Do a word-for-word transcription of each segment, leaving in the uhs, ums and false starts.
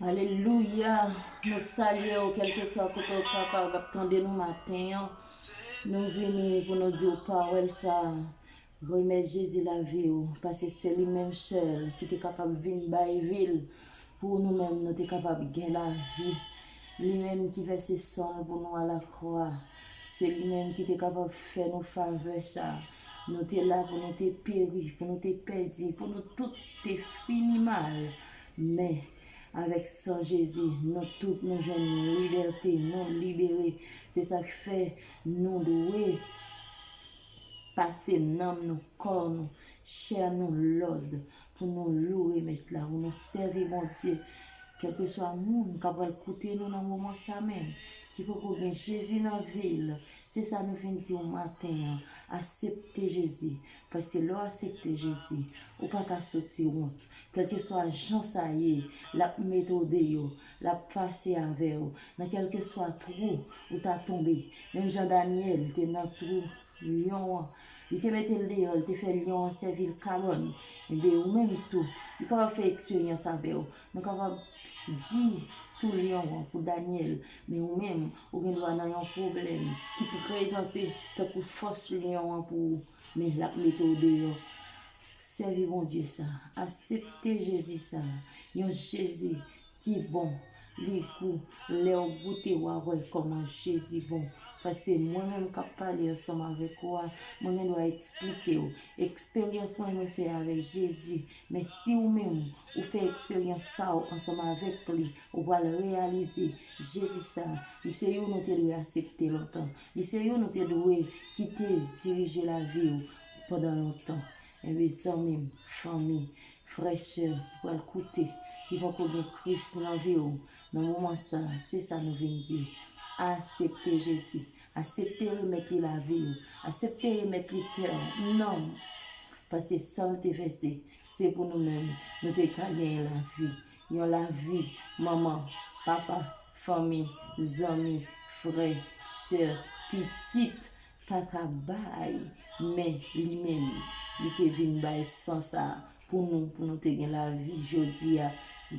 Alelouya! Nou salye w, kèlkeswa kote w kapab ap tande nou maten an. Nou vini pou nou di w pawòl sa a. Remèt Jezi lavi w, paske se li menm sèl ki te kapab vin bay vi l pou nou menm nou te kapab gen lavi. Li menm ki vèse san l pou nou alakwa. Se li menm ki te kapab fè nou favè sa. Nou te la pou nou te peri, pou nou te pèdi, pou nou tout te fini mal. Men, avèk san Jezi, nou tout nou jwenn libète, nou libere. Se sa k fè nou dwe pase nanm nou, kò nou, chè nou lòd pou nou louwe Mèt la, pou nou sèvi Bondye. Kèlkeswa moun k ap pral koute nou nan moman sa menm, ki poko gen Jezi nan vi l, se sa nou vin di w maten an. Aksepte Jezi, paske lè w aksepte Jezi, ou pa ka soti wont. Kèlkeswa jan sa ye, l ap mete w deyò, l ap pase avè w nan kèlkeswa twou ou ta tonbe. Menm jan Danyèl te nan twou lyon an, li te mete l deyò, li te fè lyon an sèvi l kabann. Enben, ou menm tou, li kapab fè eksperyans avè w. Nou kapab di twou lyon an pou Danyèl, men ou menm, ou gen dwa nan yon pwoblèm ki prezante tankou fòs lyon an pou ou, men l ap mete w deyò. Sèvi Bondye sa, aksepte Jezi sa, yon Jezi ki bon, li gou. Lè w goute, w a wè kòman Jezi bon. Paske mwen menm k ap pale ansanm avèk ou a, mwen gen dwa eksplike w. Eksperyans mwen, mwen fè avèk Jezi. Men si ou menm, ou fè eksperyans pa w ansanm avèk li, ou pral reyalize Jezi sa, li se youn nou te dwe aksepte lontan. Li se youn nou te dwe kite dirije lavi w pandan lontan. Enben, zanmi m, fanmi, frè, sè, ki pral koute, ki poko gen Kris nan vi w, nan moman sa, se sa nou vin di. Aksepte Jezi. Aksepte remèt li lavi w. Aksepte remèt li kè w, nanm w. Paske san l te vèse, se pou nou menm, nou te ka genyen lavi. Yon lavi, manman, papa, fanmi, zanmi, frè, sè, pitit, pa ka bay, men li menm, li te vin bay san sa a pou nou, pou nou te gen lavi jodi a.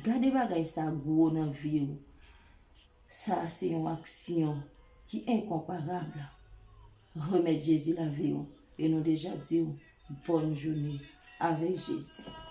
Gade bagay sa gwo nan vi w. Sa a se yon aksyon ki enkonparab. Remèt Jezi lavi w, e nou deja di w, bòn jounen avèk Jezi.